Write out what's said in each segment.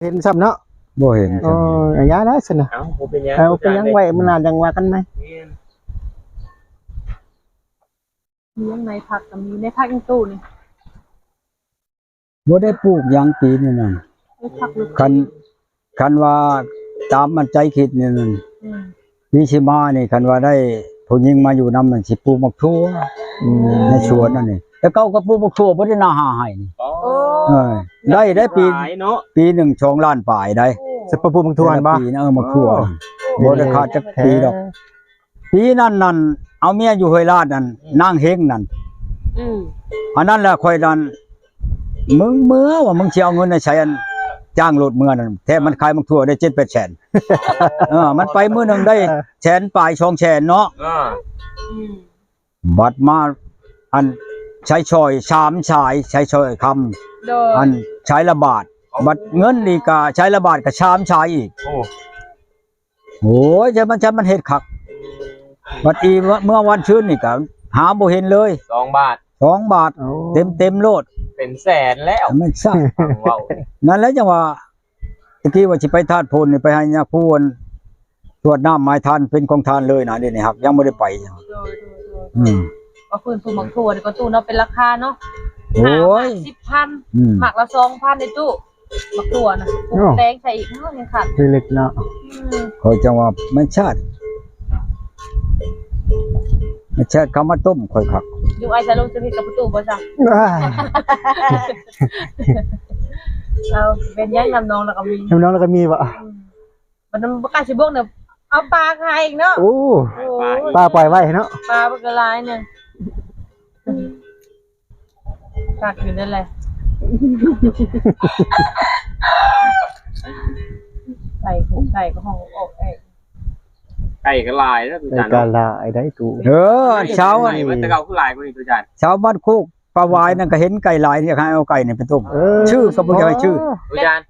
ເຫັນຊ້ຳເນາະ. ບໍ່ເຫັນ. ໂອ້ຍ ຢ່າລະຊັ້ນນະ. ເອົ້າ ບໍ່ເປັນຫຍັງ. ເອົາ ເປັນຫຍັງ ໄວ້ມື້ໜ້າຈັ່ງວ່າກັນໃໝ່. ແມ່ນ. ມີຫຍັງໃນຜັກກໍມີ ໃນຜັກອີ່ຕູ້ນີ້. ບໍ່ໄດ້ປູກຫຍັງປີນີ້ນັ້ນ. ໃນຜັກ ຄັນ ຄັນວ່າຕາມອັນໃຈຄິດນີ້ນັ້ນ ອືມ ປີຊິມານີ້ ຄັນວ່າໄດ້ຜູ້ຍິງມາຢູ່ນຳ ມັນຊິປູກໝາກຖົ່ວ ອືມ ໃນສວນອັນນີ້. ແຕ່ເກົ່າກໍປູກໝາກຖົ່ວ ບໍ່ໄດ້ນາຫາໄຮ່ນີ້. ອໍ ເອີ ໄດ້ ໄດ້ປີ ຫຼາຍເນາະ ປີໜຶ່ງສອງລ້ານປາຍໄດ໋. ໂອ້ ຊິໄປປູກໝາກຖົ່ວຫັ້ນບໍ່? ແຕ່ລະປີນະ ເອີ ໝາກຖົ່ວ ອໍ ບໍ່ໄດ້ຂາດຈັກປີດອກ. ແທ້ ປີນັ້ນນັ້ນ ເອົາເມຍຢູ່ຫ້ວຍລາດນັ້ນ ອືມ ນາງເຮັງນັ້ນ. ອືມ ອັນນັ້ນແຫຼະ ຂ້ອຍນັ້ນ ມຶງເມືອວ່າ ມຶງຊິເອົາເງິນໃນໃສ ອັນ ຈ້າງລົດເມືອນັ້ນ ແທ້ມັນຂາຍໝາກຖົ່ວໄດ້ເຈັດແປດແສນ. ເອີ ມັນໄປມື້ໜຶ່ງໄດ້ ເອີ ແສນປາຍສອງແສນເນາະ. ເອີ ອືມ ບັດມາ ອັນ ໃຊ້ສອຍສາມສາຍ ໃຊ້ສອຍຄຳ ໂດຍ ອັນ ສາຍລະບາດ ບັດເງິນອີກກະສາຍລະບາດກະສາມສາຍອີກ. ໂອ້ ໂອ້ຍ ຈະມັນ ຈະມັນເຮັດຄັກ. ບັດອີເມື່ອ ເມື່ອວັນຊືນນີ້ກໍຫາບໍ່ເຫັນເລີຍ. ສອງບາດ ສອງບາດ. ໂອ້ ເຕັມໆໂລດ ເປັນແສນແລ້ວ. ແມ່ນຊະ ເວົ້າ ນັ້ນແຫຼະ ຈັ່ງວ່າ ຕະກີ້ວ່າຊິໄປທາດໂພນນີ້ ໄປໃຫ້ຍາຄູ ອັນ ກວດນ້ຳໝາຍທານ ເປັນຂອງທານເລີຍນະ. ດຽວນີ້ຫາກຍັງບໍ່ໄດ້ໄປ. ໂດຍ ໂດຍ ໂດຍ. ອືມ ວ່າຟື້ນຟູໝາກຖົ່ວນີ້ກໍຕູ້ເນາະ ເປັນລາຄາເນາະ. ໂອ້ຍ ຫ້າໝາກສິບພັນ ອືມ ໝາກລະສອງພັນເດ້ຕູ້. ໝາກຖົ່ວນະ ປຸງແຕ່ງໃສ່ອີກ ໂອ້ ຍັງຄັກ ຄືເລັກເນາະ. ອືມ ຂ້ອຍຈັ່ງວ່າແມ່ນຊາດ ແມ່ນຊາດເຂົ້າມາຕົ້ມຂ້ອຍຄັກ. ຢູ່ໄອ້ສາລຸງຈະເຮັດກັບປະຕູບໍ່ຊະ? ອ້າຍ ເອົາ ເປັນຫຍັງ ນ້ຳໜອງລະກະມີ ນ້ຳໜອງລະກະມີບໍ່? ອືມ ບັດນັ້ນບໍ່ກ້າຊິບົກເນາະ ເອົາປາຂາຍອີກເນາະ. ໂອ້ ໂອ້ຍ ປາປ່ອຍໄວ້ເນາະ ປາມັນກໍຫຼາຍໜຶ່ງ. ຄັກຢູ່ນັ້ນແຫຼະ ໄກ່ ໄກ່ກໍຮ້ອງອອກໄອ້ ໄກ່ກໍຫຼາຍນະ ໄກ່ກໍຫຼາຍໄດ໋ຕູ້. ເອີ ຊາວ ແຕ່ເກົ່າຄືຫຼາຍກວ່ານີ້ ໂຕຈານ ຊາວບ້ານໂຄກປາຫວາຍນັ້ນກໍເຫັນໄກ່ຫຼາຍ ຢາກໃຫ້ເອົາໄກ່ນີ້ໄປຕົ້ມ. ເອີ ຊື່ກໍບໍ່ຢາກໃຫ້ຊື່ ໂຕຈານ.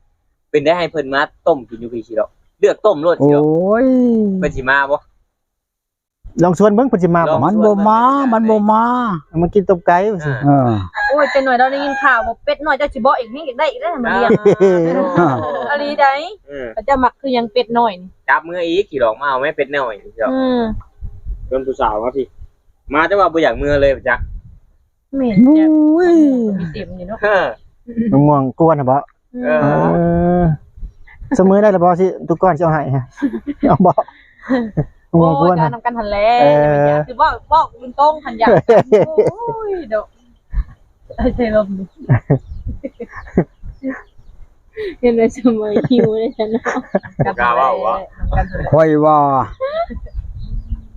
ເປັນໄດ້ໃຫ້ເພິ່ນມາຕົ້ມກິນຢູ່ພີ້ຊິດອກ ເລືອກຕົ້ມໂລດຊິດອກ. ໂອ້ຍ ເພິ່ນຊິມາບໍ່? ລອງຊວນເບິ່ງເພິ່ນຊິມາບໍ່? ມັນບໍ່ມາ ມັນບໍ່ມາ ເອົາມາກິນຕົ້ມໄກ່ວ່າຊັ້ນ. ເອີ ໂອ້ຍ ເປັດນ້ອຍ ລາວໄດ້ຍິນຂ່າວວ່າເປັດນ້ອຍເຈົ້າຊິບໍ່ອີກ ແຮງຢາກໄດ້ອີກແລ້ວ ມາລ້ຽງ. ອີ່ຫຼີໃດ໋. ເອີ ເຂົາເຈົ້າມັກຄືຫຍັງເປັດນ້ອຍນີ້ ຈັບເມືອອີກ ຂີ່ຫຼອກມາເອົາແມ່ເປັດນ້ອຍ. ອືມ ເປັນຜູ້ສາວມາພີ້ ມາແຕ່ວ່າບໍ່ຢາກເມືອເລີຍຈັກ. ແມ່ນ ໂອ້ຍ ມີເຕັມຢູ່ເນາະ. ເອີ ມະມ່ວງກວນຫັ້ນບໍ່? ເອີ ເອີ ສະເໝີໄດ້ລະບໍ່ ຊິ ຕຸກອນຊິເອົາໃຫ້ ເອົາບໍ່? ໂອ້ ມະມ່ວງກວນ ເຈົ້ານຳກັນຫັ້ນແຫຼະ. ເອີ ຄືເວົ້າ ເວົ້າຕົງໆ ຄັນຢາກ ໂອ້ຍ ດອກ ໄອ້ເຊລົມນີ້ ເຫັນໄດ້ສະເໝີຫິວໄດ້ຊັ້ນເນາະ. ບໍ່ກ້າເວົ້າຫວາ? ຂ້ອຍວ່າ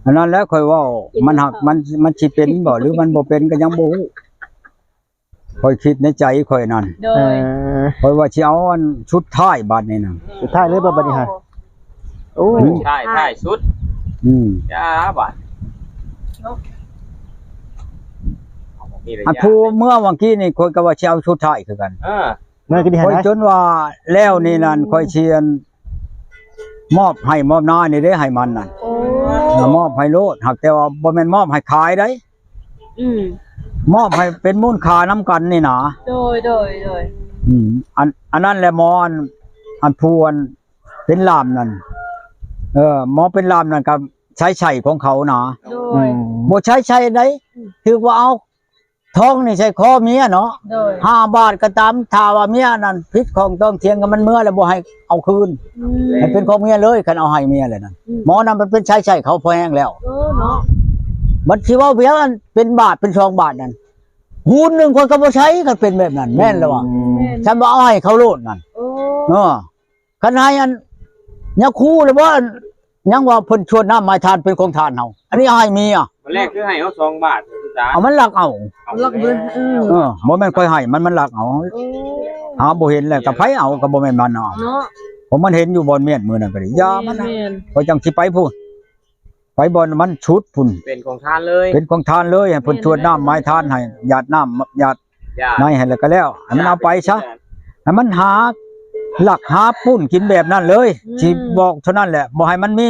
ອັນນັ້ນແຫຼະ ຂ້ອຍເວົ້າ ມັນຫາກ ມັນ ມັນຊິເປັນບໍ່ ຫຼືມັນບໍ່ເປັນກໍຍັງບໍ່ຮູ້. ຂ້ອຍຄິດໃນໃຈຂ້ອຍນັ້ນ ໂດຍ ເອີ ຂ້ອຍວ່າຊິເອົາອັນສຸດທ້າຍບາດນີ້ນະ. ສຸດທ້າຍເລີຍບໍ່ບາດນີ້ຮະ? ໂອ້ ໂອ້ ສຸດທ້າຍ ທ້າຍສຸດ. ອືມ ຢ່າບາດ ເນາະ ອັນຜູ້ເມື່ອຫວ່າງກີ້ນີ້ ຂ້ອຍກໍວ່າຊິເອົາສຸດທ້າຍຄືກັນ. ເອີ ຂ້ອຍຈົນວ່າແລ້ວນີ້ນັ້ນ ຂ້ອຍຊິອັນ ມອບໄຮ່ມອບນານີ້ເດ້ ໃຫ້ມັນນັ້ນ. ໂອ້ ມອບໃຫ້ໂລດ ຫາກແຕ່ວ່າບໍ່ແມ່ນມອບໃຫ້ຂາຍໃດ໋. ອືມ ມອບໃຫ້ເປັນມູນຄ່ານຳກັນນີ້ນາ. ໂດຍ ໂດຍ ໂດຍ. ອືມ ອັນ ອັນນັ້ນແຫຼະ ໝໍອັນ ອັນຜູ້ອັນເປັນລາມນັ້ນ ເອີ ໝໍເປັນລາມນັ້ນກໍໃຊ້ໄສ້ຂອງເຂົານາ. ໂດຍ ອືມ ບໍ່ໃຊ້ໄສ້ໃດ໋. ອືມ ຖືກວ່າເອົາທອງນີ້ໃສ່ຄໍເມຍເນາະ. ໂດຍ ຫ້າບາດກໍຕາມ ຖ້າວ່າເມຍນັ້ນຜິດຂ້ອງຕ້ອງຖຽງກັນ ມັນເມືອແລ້ວບໍ່ໃຫ້ເອົາຄືນ. ອືມ ໃຫ້ເປັນຂອງເມຍເລີຍ ຄັນເອົາໃຫ້ເມຍແລ້ວນັ້ນ. ອືມ ໝໍນຳມັນເປັນໃຊ້ໄສ້ເຂົາພໍແຮງແລ້ວ. ເອີ ເນາະ ບັດຊິເວົ້າພຽງອັນເປັນບາດເປັນສອງບາດນັ້ນ ຫູນໜຶ່ງຂ້ອຍກໍບໍ່ໃຊ້ ຄັນເປັນແບບນັ້ນ. ອືມ ແມ່ນແລ້ວວ່າ ແມ່ນ ຊັ້ນວ່າເອົາໃຫ້ເຂົາໂລດນັ້ນ. ໂອ້ ເອີ ຄັນໃຫ້ອັນ ຍາຄູແລ້ວບໍ່ ອັນ ຍັງວ່າເພິ່ນຊວນນ້ຳໝາຍທານເປັນຂອງທານເຮົາ ອັນນີ້ໃຫ້ເມຍ. ມື້ແລກຄືໃຫ້ເຮົາສອງບາດ ເອົາ ມັນລັກເອົາ ລັກເບິ່ງ. ເອີ ເອີ ບໍ່ແມ່ນຂ້ອຍໃຫ້ ມັນ ມັນລັກເອົາ. ໂອ້ ຫາບໍ່ເຫັນແລ້ວ ກໍໃຜເອົາ ກໍບໍ່ແມ່ນມັນເອົາເນາະ ເພາະມັນເຫັນຢູ່ບ່ອນມຽນມື້ນັ້ນກໍດີ. ຢ່າມັນ ແມ່ນ ຂ້ອຍຈັ່ງຊິໄປພຸ້ນ ໄປບ່ອນມັນສຸດພຸ້ນ ເປັນຂອງທານເລີຍ ເປັນຂອງທານເລີຍ ໃຫ້ເພິ່ນ ແມ່ນ ຊວນນ້ຳໝາຍທານ ໃຫ້ຢາດນ້ຳຢາດ ຢາດ ໃນຫັ້ນແຫຼະກໍແລ້ວ ໃຫ້ມັນເອົາໄປຊະ ຢາດ ໃຫ້ມັນຫາລັກຫາປຸ້ນກິນແບບນັ້ນເລີຍ. ອືມ ຊິບອກເທົ່ານັ້ນແຫຼະ ບໍ່ໃຫ້ມັນມີ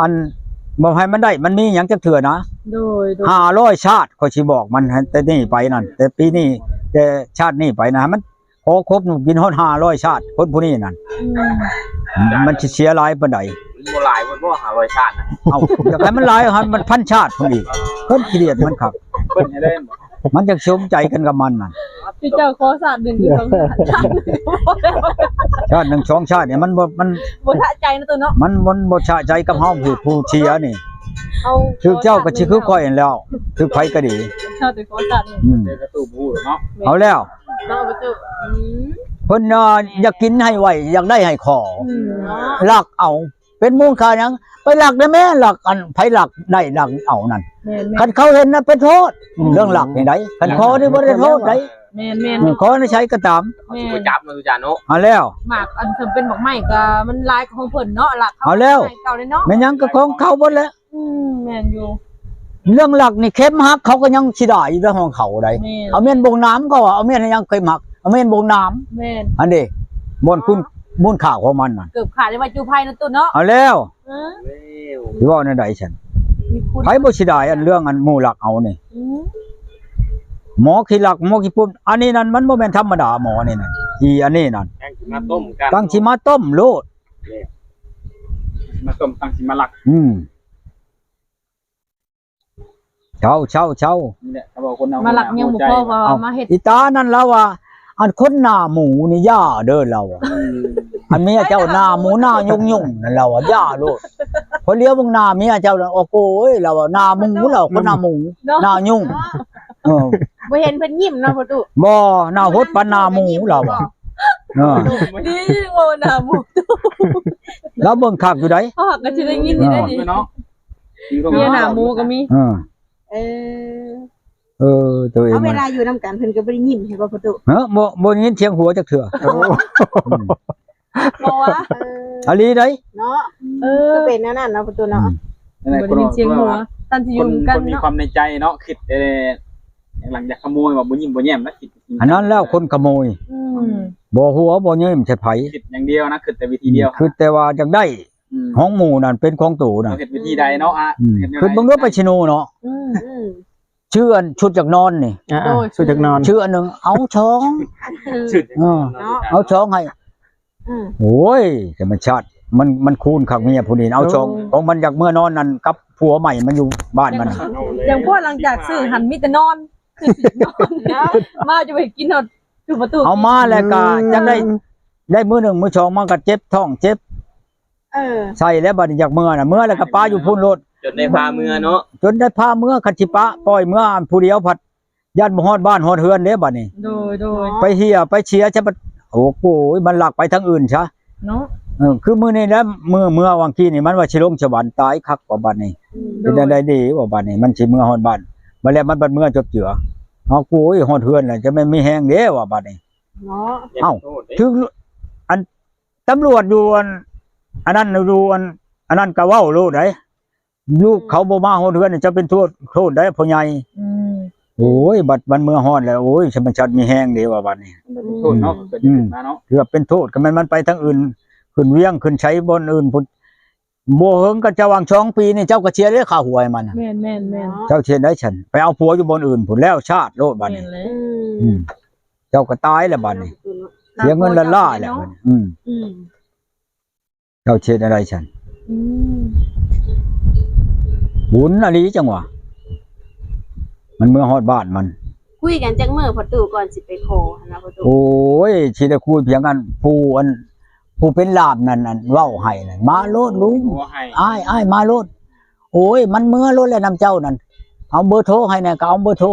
ອັນ ບໍ່ໃຫ້ມັນໄດ້ ມັນມີຫຍັງຈັກເທື່ອນະ. ໂດຍ ໂດຍ ຫ້າຮ້ອຍຊາດ ຂ້ອຍຊິບອກມັນ ໃຫ້ແຕ່ນີ້ໄປນັ້ນ ແຕ່ປີນີ້ ແຕ່ຊາດນີ້ໄປນະ ໃຫ້ມັນ ຂໍຄົບໜຸ່ມກິນຮອດຫ້າຮ້ອຍຊາດ ຄົນຜູ້ນີ້ນັ້ນ ອືມ ມັນຊິເສຍຫຼາຍປານໃດ? ມັນບໍ່ຫຼາຍ ມັນບໍ່ຫ້າຮ້ອຍຊາດນະ. ເອົ້າ ຢາກໃຫ້ມັນຫຼາຍ ໃຫ້ມັນພັນຊາດພຸ້ນອີກ ເພິ່ນຂີ້ດຽດມັນຄັກ ເພິ່ນໃຫ້ໄດ້ ມັນຈັ່ງສົມໃຈກັນກັບມັນນັ້ນ. ທີ່ເຈົ້າຂໍຊາດໜຶ່ງ ຫຼື ສອງຊາດ ຊາດໜຶ່ງສອງຊາດນີ້ ມັນບໍ່ ມັນບໍ່ສະໃຈນະຕູ້ເນາະ ມັນ ມັນບໍ່ສະໃຈກັບເຮົາ ຜູ້ ຜູ້ເສຍນີ້. ເຮົາ ຄືເຈົ້າກໍຊິຄືຂ້ອຍຫັ້ນແຫຼ້ວ ຄືໃຜກໍດີ ເຈົ້າແຕ່ຂໍຊາດໜຶ່ງ ອືມ ແຕ່ກະຕູ້ບໍ່ຮູ້ເນາະ. ເອົາແລ້ວ ເນາະ ປະຕູ ອືມ ເພິ່ນ ເອີ ຢາກກິນໃຫ້ໄວ ຢາກໄດ້ໃຫ້ຂໍ ອືມ ລັກເອົາ ເປັນມູນຄ່າຫຍັງ ໄປລັກໄດ້ແມ້ ລັກ ອັນ ໃຜລັກໄດ້ລັກເອົານັ້ນ ແມ່ນໆ ຄັນເຂົາເຫັນນະເປັນໂທດ ອືມ ເລື່ອງລັກນີ້ໄດ໋ ຄັນຂໍນີ້ບໍ່ໄດ້ໂທດໄດ໋ ແມ່ນໆ ເອີ ຂໍໃນໃສກໍຕາມ ແມ່ນ ຊິບໍ່ຈັບເນາະ ອາຈານເນາະ. ເອົາແລ້ວ ໝາກອັນເພິ່ນເປັນໝາກໄມ້ກໍມັນຫຼາຍກວ່າຂອງເພິ່ນເນາະ ລັກເຂົາ ເອົາແລ້ວ ໃຫ້ເຂົາເລີຍເນາະ ແມ່ນຫຍັງກໍຂອງເຂົາເບິດແຫຼະ. ອືມ ແມ່ນຢູ່ ເລື່ອງລັກນີ້ເຂັມຫັກເຂົາກໍຍັງຊິໄດ້ຢູ່ໃນຫ້ອງເຂົາໄດ໋ ແມ່ນ ເອົາແມ່ນບົງໜາມເຂົາວ່າ ເອົາແມ່ນຫຍັງເຂັມຫັກ ເອົາແມ່ນບົງໜາມ ແມ່ນ ອັນເດ ບ່ອນຄຸນ ມູນຄ່າຂອງມັນນະ ເກີບຂາດໄດ້ວ່າຈູ່ໄພນະຕູ້ເນາະ. ເອົາແລ້ວ ເອີ ຊິເວົ້າແນວໃດຊັ້ນ ມີຄຸນ ໃຜບໍ່ຊິໄດ້ອັນເລື່ອງອັນໝູ່ລັກເອົານີ້ ອືມ ໝໍຂີ້ລັກ ໝໍຂີ້ປຸ້ນ ອັນນີ້ນັ້ນມັນບໍ່ແມ່ນທຳມະດາ ໝໍນີ້ນັ້ນ ອີອັນນີ້ນັ້ນ ຕັ້ງຊິມາຕົ້ມກັນ ຕັ້ງຊິມາຕົ້ມໂລດ ມາຕົ້ມ ຕັ້ງຊິມາລັກ ອືມ. ເຊົາ ເຊົາ ເຊົາ ນີ້ແຫຼະ ຖ້າວ່າຄົນເຮົາ ມາລັກຍັງບໍ່ພໍ ເວົ້າວ່າມາເຮັດ ອີຕານັ້ນລາວວ່າ ອັນຄົນໜ້າໝູນີ້ຢ່າເດີລາວວ່າ ອືມ ອັນເມຍເຈົ້າໜ້າໝູໜ້າຫຍຸ້ງໆນັ້ນລາວວ່າຢ່າໂລດ ພໍລຽວເບິ່ງໜ້າເມຍເຈົ້າ ໂອ້ໂຫຍ ລາວວ່າໜ້າໝູ ລາວຄົນໜ້າໝູ ເນາະ ໜ້າຫຍຸ້ງ ເອີ ບໍ່ເຫັນເພິ່ນຍິ້ມເນາະພໍ່ຕູ້ ບໍ່ ໜ້າຫົດປານໜ້າໝູລາວວ່າ ເອີ ດີໂອ້ໜ້າໝູ ລາວເບິ່ງຄັກຢູ່ໃດ ເຮົາກໍຊິໄດ້ຍິນຢູ່ໃດນີ້ ເນາະ ເມຍໜ້າໝູກໍມີ ເອີ ເອີ ເອີ ຕົວເອງ ເອົາ ເວລາຢູ່ນຳກັນເພິ່ນກໍບໍ່ໄດ້ຍິ້ມໃຫ້ບໍ່ພໍ່ຕູ້ ເອີ ບໍ່ ບໍ່ໄດ້ຍິນສຽງຫົວຈັກເທື່ອ ໂອ້ ອືມ ບໍ່ວ່າ ເອີ ອີ່ຫຼີໃດ ເນາະ ເອີ ຄືເປັນແນວນັ້ນເນາະພໍ່ຕູ້ເນາະ ອືມ ບໍ່ໄດ້ຍິນສຽງຫົວ ຕອນທີ່ຢູ່ນຳກັນ ຄົນມີຄວາມໃນໃຈເນາະ ຄິດແຕ່ ຫຼັງຈາກຂະໂມຍວ່າບໍ່ຍິ້ມບໍ່ແຍ້ມນະ ຄິດ ອັນນັ້ນແລ້ວຄົນຂະໂມຍ ອືມ ບໍ່ຫົວບໍ່ຍິ້ມໃສ່ໃຜ ຄິດຢ່າງດຽວນະ ຄິດແຕ່ວິທີດຽວ ອືມ ຄິດແຕ່ວ່າຢາກໄດ້ ອືມ ຂອງໝູ່ນັ້ນເປັນຂອງໂຕນະ ເຮົາເຮັດວິທີໃດເນາະ ອະ ອືມ ເຮັດແນວໃດ ຄິດເບິ່ງດູໄປຊິໂນເນາະ ອືມ ອືມ ຊື່ອັນຊຸດຈັກນອນນີ້ ອ່າ ໂດຍ ຊຸດຈັກນອນ ຊື່ອັນໜຶ່ງເອົາສອງ ເອີ ເນາະ ເອົາສອງໃຫ້ ອືມ ໂອ້ຍ ທຳມະຊາດ ມັນ ມັນຄູນຄັກເມຍຜູ້ນີ້ ເອົາສອງ ໂອ້ ຂອງມັນຢາກເມືອນອນນັ້ນກັບຜົວໃໝ່ມັນຢູ່ບ້ານມັນ ຢ່າງພວກຫຼັງຈາກຊື້ຫັ້ນມີແຕ່ນອນ ຄືຊິນອນ ມາຈະໄປກິນຮອດຢູ່ປະຕູ ເອົາມາແລ້ວກໍ ອືມ ຈັກໄດ້ ໄດ້ມື້ໜຶ່ງມື້ສອງມາກໍເຈັບທ້ອງເຈັບ ເອີ ໃສ່ແລ້ວບັດນີ້ຢາກເມືອນະ ເມືອແລ້ວກໍປະຢູ່ພຸ້ນໂລດ ຈົນໄດ້ພາເມືອເນາະ ຈົນໄດ້ພາເມືອ ຄັນຊິປະປ່ອຍເມືອອັນຜູ້ດຽວພັດຢ້ານບໍ່ຮອດບ້ານຮອດເຮືອນເດ້ບັດນີ້ ໂດຍ ໂດຍ ໄປເຫີ່ໄປເສຍຊະບັດ ໂອ້ໂຫຍ ມັນລັກໄປທາງອື່ນຊະເນາະ ເອີ ຄືມື້ນີ້ແຫຼະ ມື້ ເມື່ອຫວ່າງກີ້ນີ້ມັນວ່າຊິລົງສະຫວັນ ຕາຍຄັກວ່າບັດນີ້ ອືມ ເປັນຈັ່ງໃດດີວ່າບັດນີ້ ມັນຊິເມືອຮອດບ້ານ ບັດແລ້ວມັນບັດເມືອຈົບເຈືອ ເອົາ ໂອ້ຍ ຮອດເຮືອນແລ້ວ ຈະແມ່ນມີແຮງເດ້ວ່າບັດນີ້ ເນາະ ເອົ້າ ຖືກ ອັນ ຕຳຫຼວດຢູ່ອັນ ອັນນັ້ນຢູ່ອັນ ອັນນັ້ນກໍເວົ້າໂລດໃດ໋ ລູກເຂົາບໍ່ມາຮອດເຮືອນ ເຈົ້າເປັນໂທດ ໂທດໃດ໋ພໍ່ໃຫຍ່ ອືມ ໂອ້ຍ ບັດມັນເມືອຮອດແລ້ວ ໂອ້ຍ ສະມັນສັດມີແຮງເດ້ວ່າບັດນີ້ ໂທດເນາະ ອືມ ເກີດຂຶ້ນມາເນາະ ເກືອບເປັນໂທດ ກໍແມ່ນມັນໄປທາງອື່ນ ຂຶ້ນວຽງ ຂຶ້ນໃສບ່ອນອື່ນພຸ້ນ ບໍ່ເຫິງກໍຈະຫວ່າງສອງປີນີ້ ເຈົ້າກໍເສຍເດ້ຄ່າຫົວໃຫ້ມັນນະ ແມ່ນໆໆ ເຈົ້າເສຍໄດ້ຊັ້ນ ໄປເອົາຜົວຢູ່ບ່ອນອື່ນພຸ້ນ ແລ້ວຊາດໂລດບັດນີ້ ແມ່ນແລ້ວ ອືມ ອືມ ເຈົ້າກໍຕາຍແລ້ວບັດນີ້ ເສຍເງິນລ້ານໆແລ້ວບັດນີ້ ອືມ ອືມ ເຈົ້າເຮັດແນວໃດຊັ້ນ ອືມ ບຸນອີ່ຫຼີຈັ່ງຫວະ ມັນເມືອຮອດບ້ານມັນ ຄຸຍກັນຈັກມື້ພໍ່ຕູ້ ກ່ອນຊິໄປຂໍຫັ້ນນະພໍ່ຕູ້ ໂອ້ຍ ຊິໄດ້ຄຸຍພຽງອັນ ຜູ້ອັນ ຜູ້ເປັນຫຼານນັ້ນ ອັນເວົ້າໃຫ້ນັ້ນ ມາໂລດລຸງ ໂອ້ ໃຫ້ ອ້າຍ ອ້າຍມາໂລດ ໂອ້ຍ ມັນເມືອໂລດແລ້ວນຳເຈົ້ານັ້ນ ເອົາເບີໂທໃຫ້ແດ່ ກໍເອົາເບີໂທ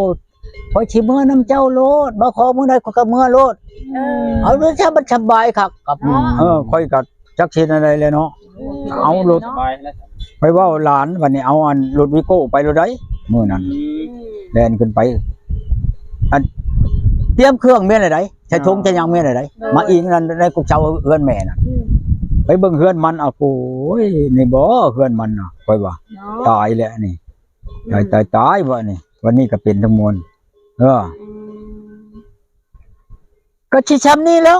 ຂ້ອຍຊິເມືອນຳເຈົ້າໂລດ ມາຂໍມື້ໃດຂ້ອຍກໍເມືອໂລດ ເອີ ເອົາເລີຍຊະ ມັນສະບາຍຄັກກັບ ເນາະ ເອີ ຂ້ອຍກໍຈັກຊິເຮັດແນວໃດແລ້ວເນາະ ອືມ ເອົາລົດ ສະບາຍແລ້ວ ໄປເວົ້າຫຼານ ບັດນີ້ເອົາອັນລົດວີໂກ້ໄປໂລດໃດ໋ ມື້ນັ້ນ ອືມ ແລ່ນຂຶ້ນໄປ ອັນຕຽມເຄື່ອງແມ່ນແລ້ວໃດ໋ ໃສ່ຖົງ ອໍ ໃສ່ຫຍັງແມ່ນແລ້ວໃດ໋ ໂດຍ ມາອີງນັ້ນໃນກົກເສົາເຮືອນແມ່ນັ້ນ ອືມ ໄປເບິ່ງເຮືອນມັນ ອ້າວ ໂອ້ຍ ນີ້ບໍ່ເຮືອນມັນນະ ຂ້ອຍວ່າ ເນາະ ຕາຍແລ້ວນີ້ ອືມ ຕາຍ ຕາຍ ຕາຍ ບັດນີ້ ບັດນີ້ກໍເປັນທັງມວນ ເອີ ອືມ ກໍຊິຊ່ຳນີ້ແລ້ວ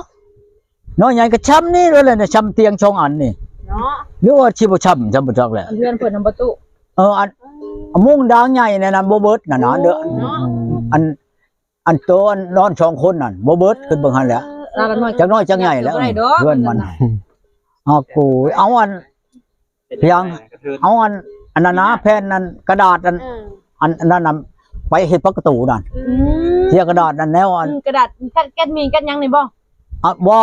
ນ້ອຍໃຫຍ່ກໍຊ່ຳນີ້ແລ້ວແຫຼະ ຊ່ຳຕຽງສອງອັນນີ້ເນາະ ຫຼືວ່າຊິບໍ່ຊ່ຳ ຊ່ຳບໍ່ຈັກແຫຼະ ເຮືອນເພິ່ນນຳປະຕູ ເອີ ອັນ ອືມ ມຸ້ງດາງໃຫຍ່ນັ້ນນະ ບໍ່ເບິດນັ້ນນະ ອໍ ເດີ ເນາະ ອັນ ອັນໂຕອັນນອນສອງຄົນນັ້ນ ບໍ່ເບິດ ເອີ ຂຶ້ນເບິ່ງຫັ້ນແຫຼະ ເອີ ລາວກໍນ້ອຍ ຈັກນ້ອຍຈັກໃຫຍ່ແລ້ວ ບໍ່ໄດ້ດອກ ເຮືອນມັນ ເອີ ໂກຍ ເອົາອັນ ພຽງ ເອົາອັນ ອັນນັ້ນນະ ແຜ່ນນັ້ນ ກະດາດອັນ ເອີ ອັນ ອັນນັ້ນນະ ໄປເຮັດປະຕູນັ້ນ ອືມ ເສຍກະດາດນັ້ນແນວອັນ ອືມ ກະດາດ ກັດ ກັດໝີ້ ກັດຫຍັງນີ້ບໍ່? ອະ ບໍ່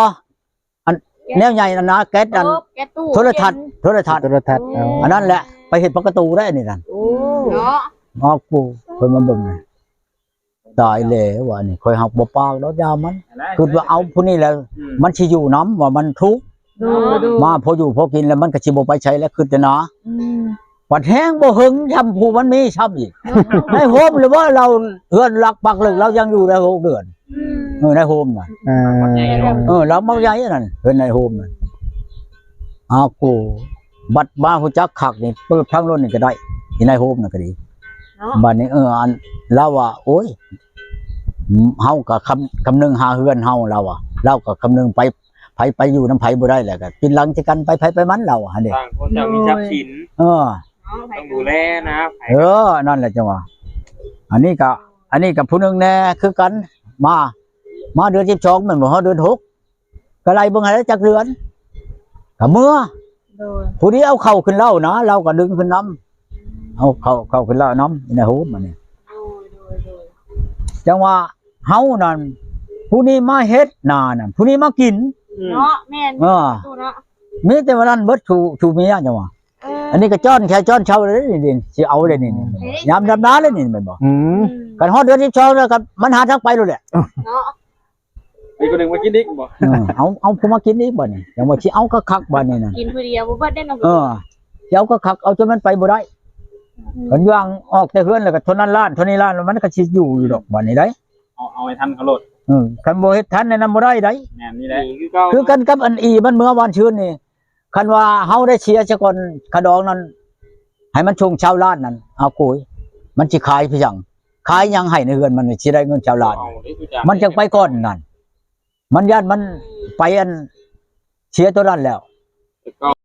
ອັນ ແນວໃຫຍ່ນັ້ນນະ ແກັດອັນ ໂອ້ ແກັດຕູ້ ໂທລະທັດ ໂທລະທັດ ໂທລະທັດ ເອີ ເອົາ ອັນນັ້ນແຫຼະ ໄປເຮັດປະຕູໄດ້ອັນນີ້ນັ້ນ ໂອ້ ເນາະ ອອກປູ ເພິ່ນມາເບິ່ງ ຕາຍແລ້ວວ່ານີ້ ຂ້ອຍຮັກບໍ່ປາກດອກ ຢ່າມັນ ຄິດວ່າເອົາຜູ້ນີ້ແຫຼະ ອືມ ມັນຊິຢູ່ນຳ ວ່າມັນທຸກ ໂດຍ ໂດຍ ມາພໍຢູ່ພໍກິນແລ້ວ ມັນກໍຊິບໍ່ໄປໃສແລ້ວ ຄິດແຕ່ນາ ອືມ ບັດແຮງບໍ່ເຫິງ ຊ່ຳຜູ້ມັນມີຊ່ຳອີກ ໃນໂຮມ ຫຼືວ່າລາວເຮືອນຫຼັກປັກເລິກ ລາວຍັງຢູ່ໄດ້ຫົກເດືອນ ອືມ ເອີ ໃນໂຮມນະ ອ່າ ເອີ ລາວມັກໃຫຍ່ນັ້ນ ເຮືອນໃນໂຮມນະ ອາໂກ ບັດມາຮູ້ຈັກຄັກນີ້ ເປີດທາງລົດນີ້ກໍໄດ້ ຢູ່ໃນໂຮມນັ້ນກໍດີ ເນາະ ບັດນີ້ ເອີ ອັນ ລາວວ່າ ໂອ້ຍ ເຮົາກໍຄຳ ຄຳນຶງຫາເຮືອນເຮົາ ລາວວ່າ ລາວກໍຄຳນຶງໄປ ໃຜໄປຢູ່ນຳໃຜບໍ່ໄດ້ແຫຼະ ກໍກິນຫຼັງໃສ່ກັນ ໄປໃຜໄປມັນ ລາວຫັ້ນເດ້ ຕ່າງຄົນຕ່າງມີຊັບສິນ ເອີ ເນາະ ຕ້ອງດູແລນະ ເອີ ນັ້ນແຫຼະຈັ່ງວ່າ ອັນນີ້ກໍ ອັນນີ້ກໍຜູ້ໜຶ່ງແດ່ຄືກັນ ມາ ມາເດືອນສິບສອງແມ່ນບໍ່ ຮອດເດືອນຫົກ ກໍໄລ່ເບິ່ງໃຫ້ຈັກເດືອນ ກໍເມືອ ໂດຍ ຜູ້ທີ່ເອົາເຂົ້າຂຶ້ນເລົ້ານະ ລາວກໍດຶງຂຶ້ນນຳ ເອົາເຂົ້າ ເຂົ້າຂຶ້ນເລົ້ານຳໃນໂຮມອັນນີ້ ໂດຍ ໂດຍ ໂດຍ ຈັ່ງວ່າເຮົານັ້ນ ຜູ້ນີ້ມາເຮັດນານັ້ນ ຜູ້ນີ້ມາກິນ ອືມ ເນາະ ແມ່ນ ເອີ ເນາະ ມີແຕ່ວ່ານັ້ນເບິດ ສູ່ ສູ່ເມຍຈັ່ງວ່າ ເອີ ອັນນີ້ກໍຈ້ອນແຂ້ຈ້ອນເຊົາເລີຍນີ້ ຊິເອົາເລີຍນີ້ ເອີ ຍາມດຳນາເລີຍນີ້ແມ່ນບໍ່ ອືມ ອືມ ຄັນຮອດເດືອນສິບສອງແລ້ວກໍມັນຫາທາງໄປໂລດແຫຼະ ເນາະ ອີກຄົນໜຶ່ງມາກິນອີກບໍ່ ເອີ ເອົາ ເອົາຜູ້ມາກິນອີກບັດນີ້ ຈັ່ງວ່າຊິເອົາຄັກໆບັດນີ້ນະ ກິນຜູ້ດຽວບໍ່ເບິດໄດ້ເນາະ ເອີ ຊິເອົາຄັກໆ ເອົາຈົນມັນໄປບໍ່ໄດ້ ອືມ ຄັນຫວ່າງອອກແຕ່ເຮືອນແລ້ວກໍເທົ່ານັ້ນລ້ານ ເທົ່ານີ້ລ້ານ ມັນກໍຊິຢູ່ຢູ່ດອກບັດນີ້ໄດ໋ ເອົາ ເອົາໃຫ້ທັນເຂົາໂລດ ເອີ ຄັນບໍ່ເຮັດທັນແນວນັ້ນບໍ່ໄດ້ໄດ໋ ແມ່ນນີ້ແຫຼະ ຄືກັນກັບອັນອີມັນເມື່ອວານຊືນນີ້ ຄັນວ່າເຮົາໄດ້ເສຍຊະກ່ອນຄ່າດອງນັ້ນ ໃຫ້ມັນສົ່ງຊາວລ້ານນັ້ນ ເອົາໂກຍ ມັນຊິຂາຍໄປຫຍັງ ຂາຍຫຍັງໃຫ້ໃນເຮືອນມັນຊິໄດ້ເງິນຊາວລ້ານ ມັນຈັ່ງໄປກ່ອນນັ້ນ ມັນຢ້ານມັນໄປອັນເສຍໂຕນັ້ນແລ້ວ